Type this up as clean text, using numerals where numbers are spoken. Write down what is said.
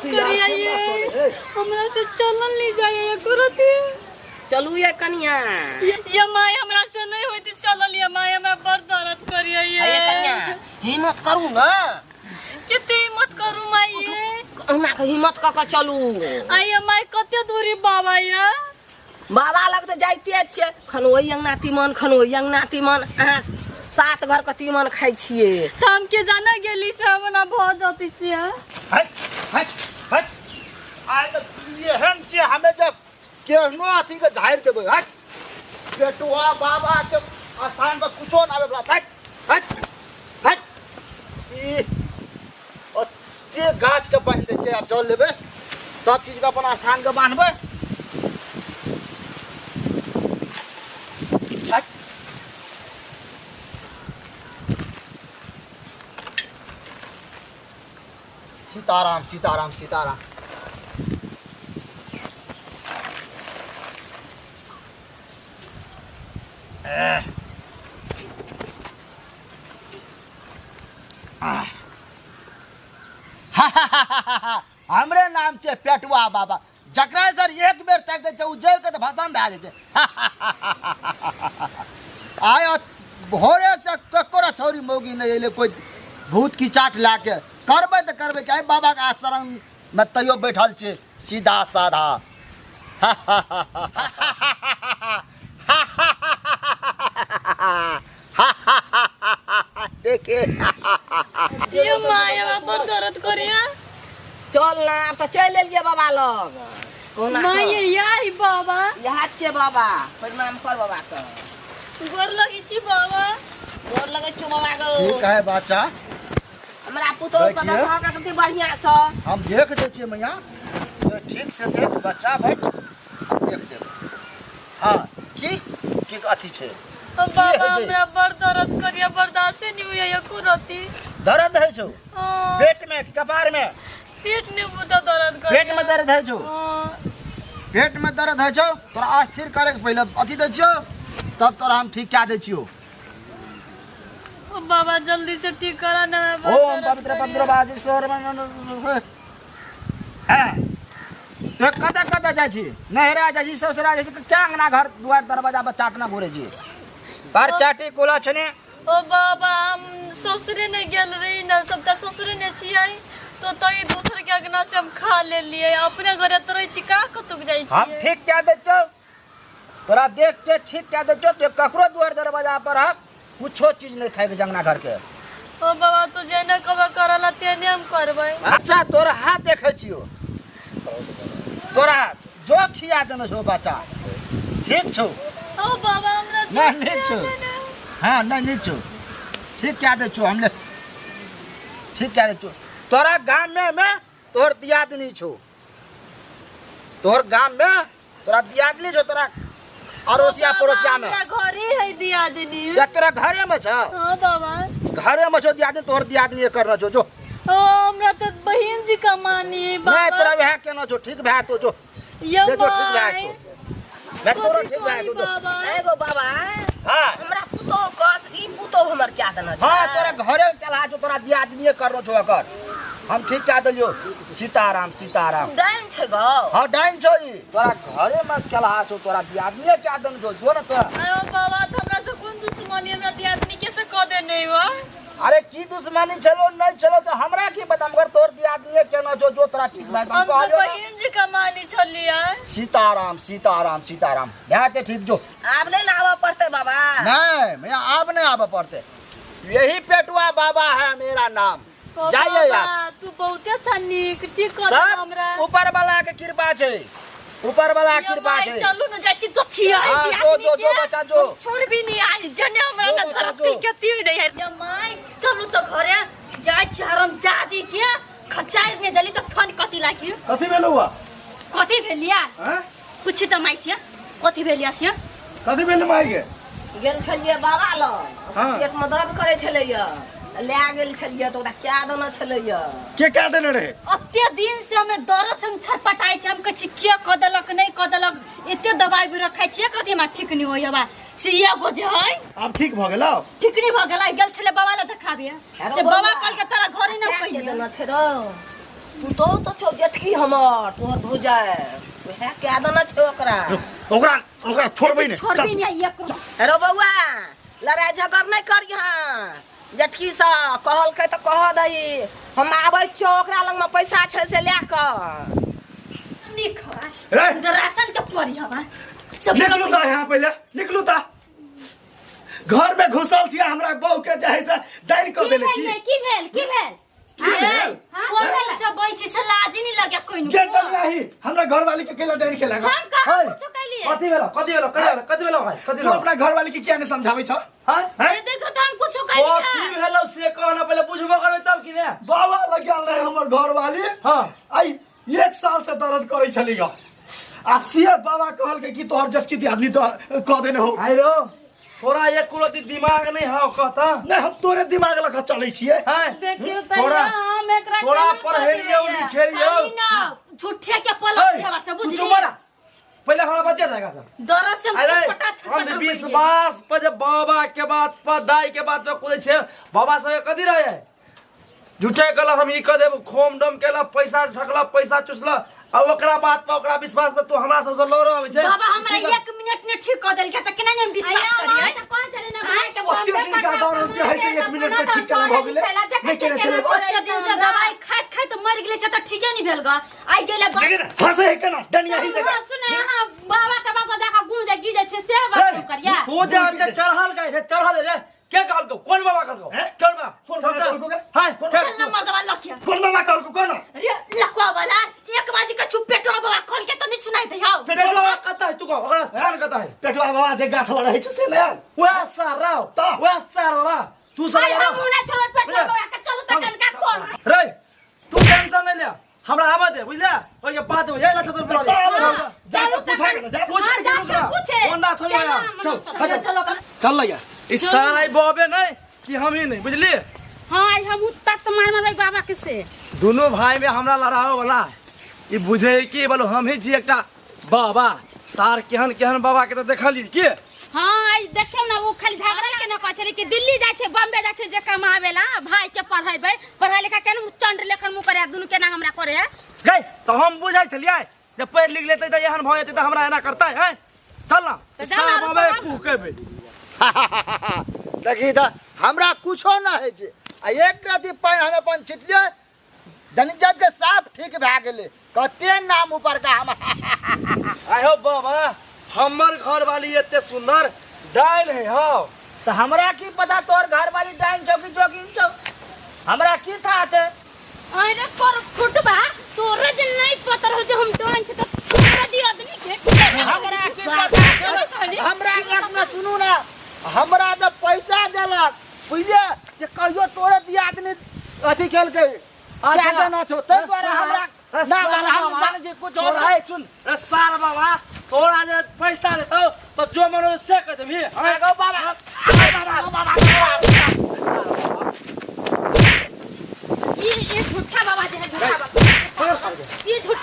करिया ये हमरा से चलल नहीं जाए ये कुरती चलू ये कनिया ये माय हमरा से नहीं होती चलल ये माय हमरा बड़ दर्द करिया ये अरे कनिया हिम्मत करू ना कते हिम्मत करू माय ये अहुना के हिम्मत कऽ के चलू आइए माय कते दूरी बाबा ये बाबा लग तऽ जाइते छियै खन ओहि अङ्गना तीमन खन ओहि अङ्गना तीमन अहाँ सात घर के तीमन खाइ छियै तऽ हम के जाना गेली से हमरा भऽ जती से हट हट हट आइ तऽ एहन छियै हमे जब केहनो अथी के झाड़ि देबै हट बेटुआ बाबा के स्थान पर कुछो ना आबै बला हट हट हट ई ओते गाछ के बान्हि दै छियै आब जल लेबै सब चीज के अपन स्थान के बान्हबै हट सीताराम सीताराम सीताराम हमरे नाम छै पेटुआ बाबा जकरा सर एक बेर ताकि दै छै ओ जरि के तऽ भसम भए जाइ छै आय भोरे से ककरो छौरी मौगी नहि एलै कोइ भूत की चाट लए के करबै तऽ करबै कि बाबाके आश्रममे तैयो बैठल छै सीधा साधा देखे ये माय हमरा बड़ दर्द करिया चल ना आब तऽ चलि एलियै बाबा लग कोना कऽ? माय यार बाबा इएह छियै बाबा प्रणाम कर बाबा के गोर लगै छी बाबा गोर लगै छियौ बाबा गो ठीक है बच्चा हमरा पुतोहु के बैठिए। देखऽ के कते बढ़िआँ सँ हम देख दै छियै मैया तो ठीक से देख बच्चा बैठ हम देख देब हाँ की की अथी छै बाबा होइ छै? हमरा बड़ दर्द करिया बर्दाश्ते नहीं हुई एको रति दर्द होइ छौ हाँ, पेट में कि कपार में पेट में मुदा दर्द करिया पेट में दर्द होइ छौ हाँ, पेट में दर्द होइ छौ तोरा अस्थिर करे के पहिले अथी दै छियौ तब तोरा हम ठीक कए दै छियौ ओ बाबा जल्दी से ठीक करा ना हमरा बड़ ओम दर्द पवित्र करिया। पवित्र बाजेश्वर हाँ तो कतऽ कतऽ जाइ छी नैहरा जाइ छी ससुरा जाइ छी क्या अंगना घर दुआर दरवाजा पर चाटना घुरै छी पर चाटी कोला छने ओ बाबा हम ससुरे नहीं गेल रही ना सबटा ससुरे ने छियै तो तो ई दोसर के अंगना से हम खा लेलियै अपने घरे तो रहै छी का कतुक जाइ हम छियै ठीक कए दै छियौ तोरा देख के ठीक कए दै छियौ तो ककरो दुआर दरवाजा पर हम कुछो चीज नहीं खाएके जंगना घर के ओ बाबा तू जेना कबा करला तेने हम करबै अच्छा तोरा हाथ देखै छियौ तोरा जो खिया देने छौ बच्चा ठीक छौ ओ बाबा हमरा नहीं नीक छौ हाँ नहीं नीक छौ ठीक कए दै छौ हम ले ठीक कए दै छौ तोरा गाममे मे तोहर दियादनी छौ तोहर गाम में तोरा दियादनी छौ तोरा अड़ोसिया पड़ोसिया में हमरा घरे है दियादनी या तोरा घरे में छौ हाँ बाबा घरे में छौ दियादनी तोहर दियादनी एकर न छौ जो ओ हमरा तो बहिन जी का मानी है नहीं बाबा तोरा वएह केना छौ ठीक भए तो जो ये ले जो ठीक भए माय तो मैं तोरो कथी ठीक भए करी तो जो बाबा एगो बाबा हाँ हमरा पुतोह कस ई पुतोह हमर क्या देना छै हाँ तोरा घरे चला छौ तोरा दियादनीए कर छौ एकर हम ठीक कए देलियौ सीताराम सीताराम डाइन छै गौ हाँ डाइन छौ ई तोरा घरे में केलहा छौ तोरा दियादनीए कए देने छौ जो ने तोरा अरे बाबा तो हमरा से कोन दुश्मनी हमरा दियादनी के से कह देने हुआ अरे की दुश्मनी छलो नहीं छलो तो हमरा की पता मगर तोर दियादनीए केना छौ जो तोरा ठीक भए हम हम तो कहलियौ ना। बहिन जी का मानी छलियै सीताराम सीताराम सीताराम भए के ठीक जो आब नहि ने आबऽ पड़तै बाबा नहीं भैया आब नहीं आबे पड़ते यही पेटुआ बाबा है मेरा नाम ओ जाइए बाबा, आप तू बहुते अच्छा नीक ठीक कर देना सब हमरा ऊपर वाला के कृपा छै ऊपर वाला के ये कृपा माय, छै चलू ना जाइ छी तो छियै हाँ, जो, जो, जो, बच्चा, जो। छोड़ भी नहीं आज जने हमरा जो, ना बच्चा, तरक्की जो। के तीर नहीं है ये माय चलू तो घरे जाइ छी हरम जादी के खचाइ में देली तो फन कथी लागी कथी भेलौ हुआ कथी भेलिया हैं पूछी त माय से कथी भेलिया से कथी भेल माय के गेल छलियै बाबा लग हाँ। पेट में दर्द करै छलैया लए गेल छलियै तऽ ओकरा क्या देने छलैया के क्या देने रहे अते दिन से हमें दर्द से हम छटपटाइ छी हम कहै छी किया कऽ देलक नहि कऽ देलक एते दवाइ भी रखै छियै कथी हमरा ठीक नहि होइए बा से एगो जे है आब ठीक भऽ गेलौ ठीक नहि भऽ गेलै गेल छलै बाबा लए देखाबे से बाबा कहलकै तोरा घरे नहि क्या पहिले देने छै रौ पुतोह तो छौ जेठकी हमर तोहर भौजाइ वएह कए देने छै ओकरा। ओकरा ओकरा छोड़बै नहि। छोड़बी नहीं एक। रो बौआ, लड़ाइ झगड़ नहि करिहँ जेठकी से। कहलकै तऽ कह दही, हम आबै छियौ, ओकरा लगमे पैसा छै से लए कऽ। निक हवा रे राशन के पड़ी हवा सब। निकलू तऽ यहाँ, पहिले निकलू तऽ। घर में घुसल छी, हमरा बहू के जे है से डाइन कऽ की देने भेल छी। गे? की भेल, की भेल? की भेल? हाँ, कोन से बैसी से लाज नहीं लगे कोई के टंगाही हमरा घरवाली के केला डाइन केला? हम कहाँ कुछो कैलिए? कथी भेलो, कथी भेलो, कथी भेलो, कथी भेलो भाइ, कथी तू भेलो? अपना घरवाली के किया नहीं समझाबै छ? हाँ? हैं? ये देखो तो हम कुछो कैलिए। कथी भेलो से कह ना, पहिले बुझबो करबै तब कि ने। बाबा लग गेल रहे हमर घरवाली। हाँ। आई एक साल से दर्द करै छली ग, आ से बाबा कहलकै कि तोहर जटकी दियादनी तो कह देने हो। हाय रो, तोरा एक रति दिमाग नहीं हौ कहता? नहीं, हम तोरे दिमाग लगा चलै छियै। हैं? देखियो त थोड़ा- हम एकरा थोड़ा केना पढ़ेलियौ, बजबैया? लिखेलियौ। खाली ना झूठे के पलक हेवा से तू बुझली। चुप रह। पहिले हमरा बतिया जाएगा सब। दर्द से हम अरे छटपटा छटपटा अंधविश्वास पर जे बाबा के बात पर, दाई के बात पर कुदै छै। बाबा सब कथी रहे झूठे कहलक हम ई कह देब, खोम डोम केलक, पैसा ठकलक, पैसा चुसलक, आ ओकरा बात पर, ओकरा विश्वास पर तू हमरा सबसँ लड़ आबै छै। बाबा हमरा एक मिनट ने ठीक कऽ देलकै तऽ केना ने हम विश्वास अइया, करियै? वहाँ तऽ कहै छलै ने, भाई के ओते बॉम्बे दिन का पठा दौड़ जे है से एक मिनट में ठीक केना भऽ गेलै? नहि केने छलै। ओते दिन से दवाई खाइत खाइत मरि गेलै से तऽ ठीके नहि भेल ग, आइ गेलै देखी ने, फंसे है केना डनिया ही जगह। सुने, अहाँ बाबा के बात देखा गूंजे गिजे छै से बात हे, करिया। तू जे ओते चढ़ल जाइ छै, चढ़ल जाइ छै, के कहलकौ? कोन बाबा कहलकौ? हैं? कोन बाबा? कोन बाबा कहलकौ गे? हैं? चल न मर्दवा लखिया। कोन बाबा कहलकौ, कोन? रे लखवा वाला, एक बाजी के चुप पेटवा बाबा खोल के तो नहीं सुनाई दे हौ। पेटवा बाबा कतऽ है? तू कह, ओकरा स्थान कतऽ है? पेटवा बाबा जे गाछ लग रहै छै से ने। वएह सार राव, तऽ? वएह सार बाबा तू सब अरे बाबा। हम ना छोड़बै पेटवा बाबा के, चलू तऽ कनका कोन। रे तू टेंशन नहीं ले, हमरा आबऽ दे, बुझले? ओहिके बाद यही लछतर बुला ले। जा चलू के पूछा तखन। के जा। पूछ हाँ, के जा ओकरा। पूछे। कोना थोड़ी केना आया। मने चल, चल। चल, चलो। चल लैया ई सारा ई बबे नहीं कि हम ही नहीं, बुझलिए? हाँ, आई हम तक मार मारबै बाबा के से। दुनू भाई में हमरा लड़ाओ वाला ई बुझे कि बोलो हम ही छी एकटा बाबा सार। केहन केहन बाबा के तो देखलिए की। हाँ, आई देखियौ ना, वो खाली झगड़ा के ना कहै छलै कि दिल्ली जाइ छै, बम्बे जाइ छै जे कमाबेला, भाई के पढ़ेबै, पढ़ाई लिखा के चंड लेखन मुँह करे दुनू केना हमरा करे है। गई तो हम बुझै छलियै जे पढ़ि लिख लेतै तऽ एहन भऽ जेतै तऽ हमरा एना करतै हैं। चल ना। तऽ जाउ ना, सार बाबे आरो पढ़ाउ। कुहकेबै। देखी तऽ हमरा कुछो न होइ छै, आ एक रति पानि हम अपन छिटलियै, जनिजात के साफ ठीक भए गेलै। कते नाम ऊपर का हम। आइ हो बाबा, हमर घरवाली एते सुंदर डाइन है हौ? तऽ हमरा की पता तोहर घरवाली डाइन छौ कि जोगिन छौ, हमरा की था छै? अरे पर फुटबा, तोरा जे नहीं पता रहो जे हम डांस छै तऽ तोरा दी आदमी के हमरा की पता छै? हमरा एक में सुनू ना, हमरा तऽ पैसा देलक बुझलियै जे कहियो तोरे दियादनी अथी केलकै अच्छा। क्या देना छौ, ताहि दुआरे हमरा ना बाला हम जानै छी कुछ और। तोरा सुन रे सार बाबा, तोरा जे पैसा देतौ तो जो मन हो से कह देबही। आगो बाबा, आगो बाबा, ई ई झूठा बाबा जे है, झूठा बाबा, ई झूठा।